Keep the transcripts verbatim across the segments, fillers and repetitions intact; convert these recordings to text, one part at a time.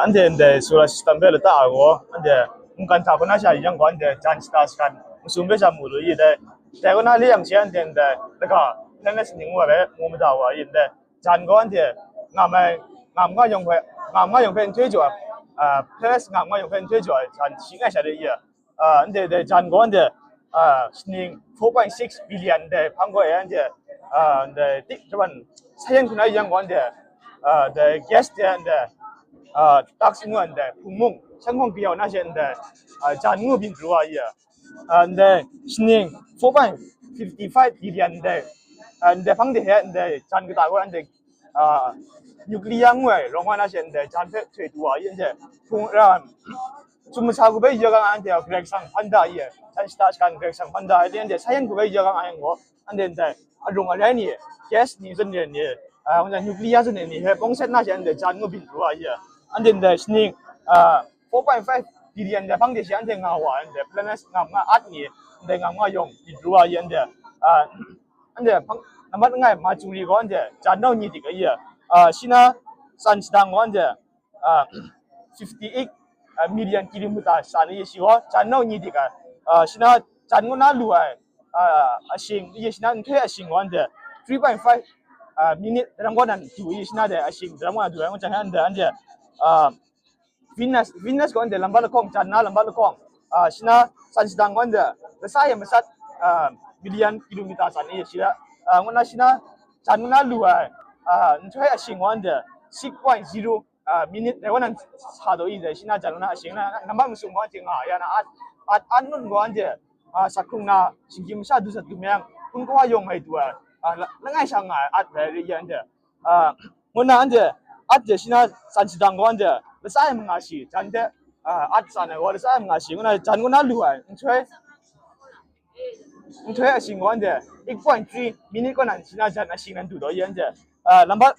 Anhte ndai solar system hpe lata ai gaw, anhte mungkan hta hkawna sha yang gaw, anhte jan shata shagan masum hpe sha mu lu i dai. Dai kaw na le yang she anhte ndai laga planet ning wa rai mu mada wa i ndai. Jan gaw anhte ngam ai, ngam nga yawng hpe, ngam nga yawng hpe nhtoi jaw ai, ah, planet ngam nga yawng hpe nhtoi jaw ai jan shi ngai sha de i a. Ah, ndai, ndai jan gaw ndai, ah, shaning four point six billion ndai hpang gaw e, ndai, ah, ndai ti, jaman, sayan hkuna yang gaw ndai, ah, ndai gas de ndai, ah, tax ngu ndai, hpung mung, shan hkawng kayau na she ndai, ah, jan ngu byin pru wa i a. Ah, ndai shaning four point fifty five billion ndai, ah, ndai hpang de he ndai jan kata gaw ndai, ah, nuclear ngu ai rawng wa na she ndai jan hpe htoi du wa i ndai, hpung, ah, Chyum masa hku bai ya ga nga anhte a Karai Kasang hpan da i, jan shata shagan Karai Kasang hpan da ai, anhte sayan hku bai ya ga nga yang gaw, anhte ndai arung arai ni, gas ni, zan ni, ni, ah, nuclear zan ni, ni hpe pawng set na she anhte jan ngu byin pru ai, anhte ndai shaning, ah, four point five billion dai hpang de shi anhte nga wa ai, anhte planet ngam nga at ni, anhte ngam nga yawng byin pru ai, anhte, ah, anhte hpang, nambat langai Mercury gaw anhte jan nau ni dik ai, ah, shi na tsan shadang gaw anhte, ah, fifty eight, ah, million kilometer tsan ai, shi gaw jan nau ni dik ai, ah, shi na jan kaw na lu ai, ah, ashing, shi na nhtoi ashing gaw anhte three point five, ah, minute daram kaw nan du ai, shi na de ashing daram kaw nan du ai, ngu jang anhte, anhte, ah, Venus, Venus gaw anhte lambat lahkawng, jan na lambat lahkawng, ah, shi na tsan shadang gaw anhte lasa e masat, ah, million kilometer tsan ai, shi a, ah, ngu na shi na jan kaw na lu ai, ah, nhtoi ashing gaw anhte six point zero, ah, minute dai kaw nan sa daw i dai, shi na jan kaw na ashing na, nambat masum gaw anhte nga ya na at, at, at nun gaw anhte, ah, sak hkrung na, shinggyim masha du sat du myang, hpun kawa yawng mai du ai, ah, la-, langai sha nga ai at rai rai ya anhte, ah, ngu na anhte, at de shi na tsan shadang gaw anhte, lasa e manga shi, jan hte, ah, at tsan ai gaw lasa e manga shi, ngu na jan kaw na lu ai, nhtoi, nhtoi ashing gaw anhte, eight point three minute kaw nan shi na jan ashing nan du daw i anhte, ah, lambat,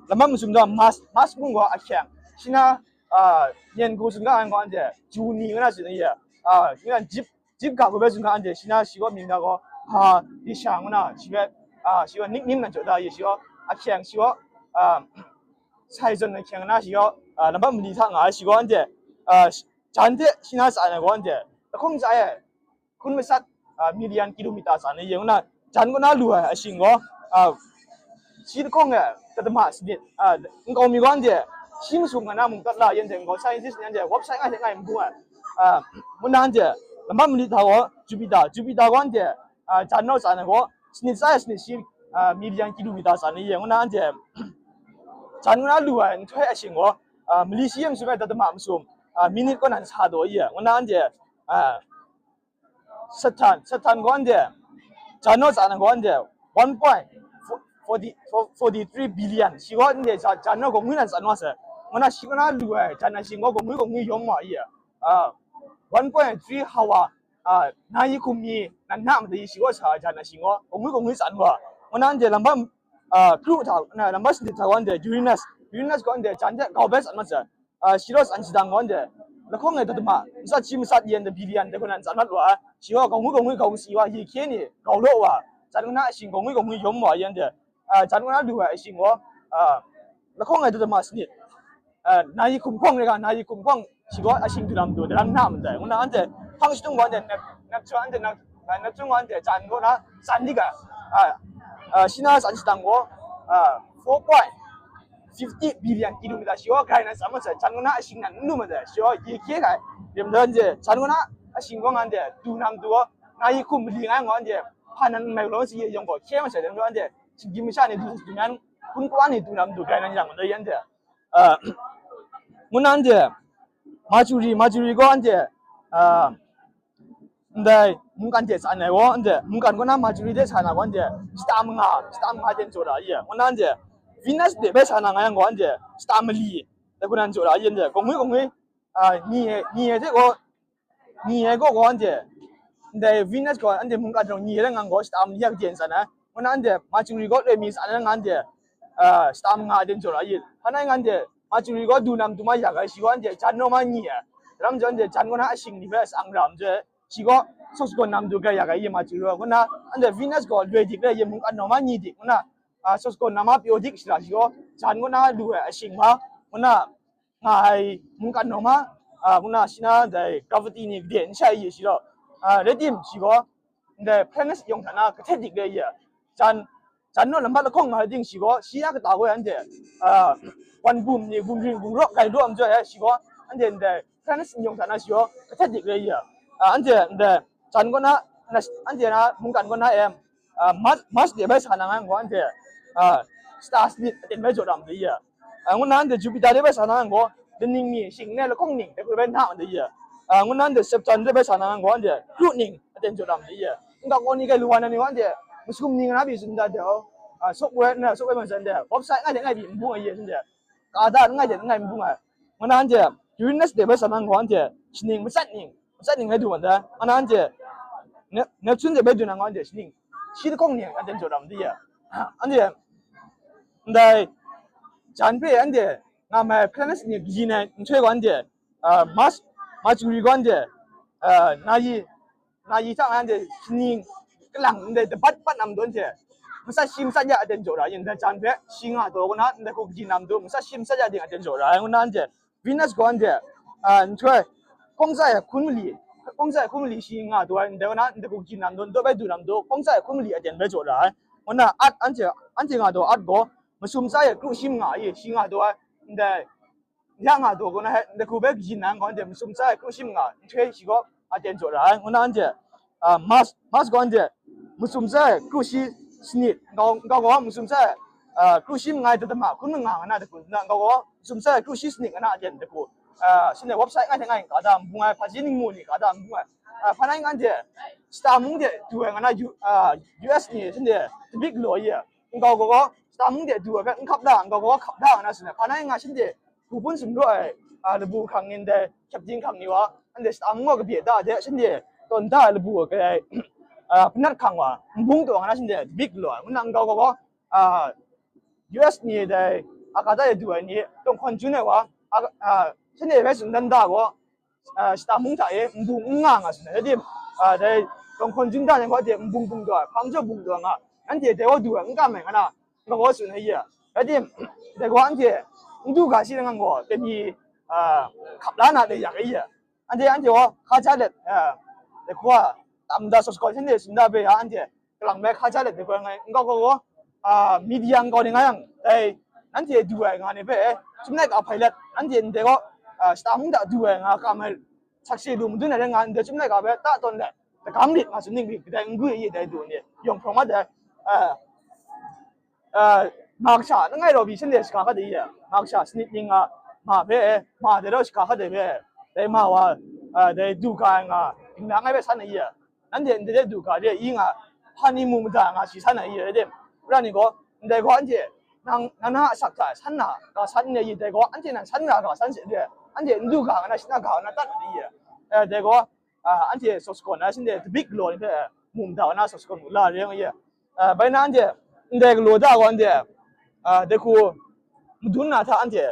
lambat masum daw Mars, Mars mung gaw ahkyeng, shi na, ah, nyen hku tsun ga ai gaw anhte, Juni ngu na tsun ai, ah, ngu na jip, jip ga hku bai tsun ga anhte, shi na shi gaw mying na gaw, ah, Risha ngu na, shi bai, ah, shi gaw nickname nan jaw da i, shi gaw ahkyeng, shi gaw, ah, sai zawn ahkyeng na, shi gaw, ah, lambat mali hta nga ai, shi gaw anhte, ah, jan hte shi na tsan ai gaw anhte, lahkawng tsa e, hkun masat, ah, million kilometer tsan ai, ngu na jan kaw na lu ai ashing gaw, ah, shi lahkawng e tatama sanit, ah, nkau mi gaw anhte shi masum nga na mung tat la yen hte nkau scientist ni anhte website ngai hte ngai n bung ai, ah, ngu na anhte lambat mali hta gaw Jupiter, Jupiter gaw anhte, ah, jan nau tsan ai gaw sanit tsa e sanit shi, ah, million kilometer tsan ai, ngu na anhte jan kaw na lu ai nhtoi ashing gaw, ah, mali shi e masum e tatama masum, ah, minute kaw nan sa daw i, ngu na anhte, ah, Saturn, Saturn gaw anhte, jan naw tsan ai gaw anhte, one point forty, forty three billion, shi gaw anhte ja-, jan naw gaw ngwi nan tsan wa sai. Ngu na shi kaw na lu ai, jan ashing gaw gaw ngwi gaw ngwi yawm wa i, ah, one point three hour, ah, nayi hkum mi nan na mada i shi gaw sa ai jan ashing gaw, gaw ngwi gaw ngwi tsan wa. Ngu na anhte lambat, ah, kru hta, na, lambat sanit hta gaw anhte, Uranus, Uranus gaw anhte, jan hte gau bai tsan mat sai. Ah, shi gaw tsan shadang gaw anhte, lahkawng e tatama, matsat shi matsat yen de billion de hku nan tsan mat wa ai, shi gaw gaw ngwi gaw ngwi gaw si wa, ye hkye ni gau law wa, jan kaw na ashing gaw ngwi gaw ngwi yawm wa yen de, ah, jan kaw na lu ai ashing gaw, ah, lahkawng e tatama sanit, ah, nayi hkum hkawng rai ga, nayi hkum hkawng shi gaw ashing du na matu, daram na matai, ngu na anhte hpang shadung gaw anhte, Nep-, Neptune anhte, Nep-, ah, Neptune gaw anhte jan kaw na tsan dik ai, ah, ah, shi na tsan shadang gaw, ah, four point fifty billion kilometer shi gaw grai nan tsan mat sai, jan kaw na ashing nan n lu mat sai, shi gaw ye hkye hkai, rim dan je, jan kaw na ashing gaw ngan de, du na matu gaw, nayi hkum mali ngai gaw anhte, hpa nan n mai galaw si ye yawng gaw hkye mat sai, dan gaw anhte, shinggyim masha ni du, du nan, hpun kawa ni du na matu grai nan yang mat ai anhte, ah, ngu na anhte, Mercury, Mercury gaw anhte, ah, ndai mungkan hte sa na gaw, anhte mungkan kaw na Mercury hte sa na gaw, anhte shata manga, shata manga ten jaw da i, ngu na anhte Venus hte bai sa na nga yang gaw, anhte shata mali, dai hku nan jaw da i, anhte gaw ngwi gaw ngwi, ah, ni e, ni e hte gaw, ni e gaw gaw, anhte ndai Venus gaw, anhte mungkan jawng ni e rai nga gaw, shata mali a kaden tsan ai, ngu na anhte Mercury gaw loi mi tsan ai nga, anhte, ah, shata manga ten jaw da i, hpa nai nga, anhte Mercury gaw du na matu ma yak ai, shi gaw anhte jan naw ma ni ai, daram jaw anhte jan kaw na ashing ni hpe sa-ang ra ai, shi gaw sawk sagawn na matu grai yak ai, ye Mercury gaw, ngu na, anhte Venus gaw loi dik rai, ye mungkan naw ma ni dik, ngu na, a, Sosgon Nama Pyaw Dik shara shi gaw, jan kaw na lu ai ashing hpa, ngu na nga ai mungkan nawng hpa, a, ngu na shi na dai gravity ni gade n shai ye shi gaw, a, Redim shi gaw, ndai planet yawng hta na kahtet dik re ye, jan, jan naw lambat lahkawng nga ting shi gaw, shi a kata gaw anhte, a, wan bum ni bum ring bum rawk gai daw ai majaw, shi gaw anhte ndai planet yawng hta na shi gaw kahtet dik re ye, a, anhte ndai jan kaw na, na, anhte na mungkan kaw na em, a, Mars, Mars de bai sa na nga gaw anhte, a, star snit aten bai jaw dam de ye. A, ngu na anhte Jupiter de bai sa na nga gaw, daning mi, shing ne lahkawng ning, dai hku bai na de ye. A, ngu na anhte Saturn de bai sa na nga gaw, anhte kru ning aten jaw dam de ye. Nka kaw ni kai lu wa na ni gaw anhte masum ning na bi tsun da de, a, sok woi na, sok woi ma san de, website ngai de ngai bi n bung ai ye tsun de, ka da ngai de ngai n bung ai. Ngu na anhte Uranus de bai sa na nga gaw, anhte shaning matsat ning, matsat ning rai du wan da. Ngu na anhte Ne-, Neptune de bai du na nga gaw, anhte shaning shi lahkawng ning aten jaw dam de ye. Anhte ndai jan hpe anhte nga mai planet ni kaji na nhtoi gaw anhte, a, Mars, Mercury gaw anhte, a, na yi, na yi hta nga anhte shaning kalang ndai dabat bat na matu anhte matsat shi matsat ya aten jaw ra ai, ndai jan hpe shi nga taw kaw na, ndai hku kaji na matu matsat shi matsat ya ting aten jaw ra ai, ngu na anhte Venus gaw anhte, a, nhtoi, kawng tsa e hkun mali, kawng tsa e hkun mali shi nga taw ai, ndai kaw na, ndai hku kaji na matu, ndaw bai du na matu, kawng tsa e hkun mali aten bai jaw ra ai. Ngu na at anhte, anhte nga taw at gaw, masum tsa e kru shi manga e shi nga taw ai, ndai, ya nga taw gaw na, ndai hku bai kaji na gaw, anhte masum tsa e kru shi manga nhtoi shi gaw aten jaw ra ai. Ngu na anhte, a, Mars, Mars gaw anhte masum tsa e kru shi sanit, nkau, nkau gaw masum tsa e, a, kru shi manga e datama hkun manga nga na dai hku, nkau gaw masum tsa e kru shi sanit nga na aten dai hku, a, shanhte website ngai hte ngai ka da n bung ai, hpaji ningmu ni ka da n bung ai. A, hpa na yin anhte star mung de du ai nga na U-, a, U S ni shanhte tabik galaw ye, nkau gaw gaw star mung de du ai hpe n hkap da, nkau gaw hkap da nga na tsun ai. Hpa na yin nga shanhte hku bun sumraw ai, a, labu hkang ni ndai, hkyep ting hkang ni wa, anhte star mung wa kabye da de, shanhte tawn da ai labu ai, a, panat hkang wa, n bung taw nga na shanhte tabik galaw ai, ngu na nkau gaw gaw, a, U S ni dai, a, ka da e du ai ni, tawng hkawn jun ai wa, a, a, shanhte bai tsun dan da gaw, a, shata mung hta e n bung n nga nga tsun ai, rai tim, a, dai tawng hkawn jun da ni gaw, dai n bung bung taw ai, hpang jaw bung taw nga, anhte dai gaw du ai, n kam ai nga na, nga gaw tsun ai ye, rai tim, dai gaw anhte n du ga shi nang gaw, dai ni, a, hkap la na dai yak ai ye, anhte, anhte gaw hka ja let, a, dai hku a, tam da sawt sawt shanhte tsun da bai ya, anhte kalang bai hka ja let dai gaw ngai, nkau gaw gaw, a, media nkau ni nga yang, dai, nanhte du ai nga ni hpe, Chyum laika hpai let, nanhte ndai gaw, a, shata mung hta du ai nga kam ai, sakse lu madun ai rai nga, ndai Chyum laika hpe ta tawn let, dagam lit nga tsun ning rit, kadai n gwi i dai du ni, yawng hprawng mat ai, a, a, ma kasha langai rau pyi shanhte shaka hkat ai ye, ma kasha sanit ning nga, ma hpe, ma dai rau shaka hkat ai hpe, dai ma wa, a, dai du ga ai nga, dinglang ai hpe san ai ye, nanhte ndai hte du ga re i nga, hpa ni mu mada nga shi san ai ye, rai tim, ra ni gaw, ndai gaw anhte nang, nang na asak hta san na ga san n re i, dai gaw anhte nan san na ga san se re, anhte n du ga nga na, shana ga nga na tat ai ye, e, dai gaw, a, anhte sawt sagawn na shanhte tabik galaw ni hpe, mu mada na sawt sagawn mu la re nga ye, a, bai na anhte ndai galaw da gaw anhte, a, dai hku madun na hta anhte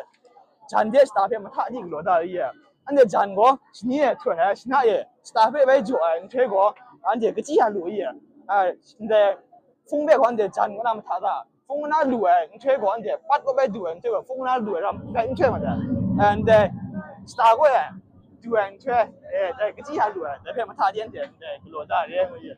jan de shata hpe mahta di galaw da ai ye, anhte jan gaw shani e htawn ai, shana e shata hpe bai jaw ai nhtoi gaw, anhte kachyi ya lu ai ye, a, ndai hpung hpe gaw anhte jan kaw na mahta da, hpung na lu ai nhtoi gaw anhte pat kaw bai du ai nhtoi gaw, hpung na lu ai ram dai nhtoi mat ai, a, ndai shata gaw e du ai nhtoi, e, dai kachyi ya lu ai, dai hpe mahta di anhte ndai galaw da re ai ye.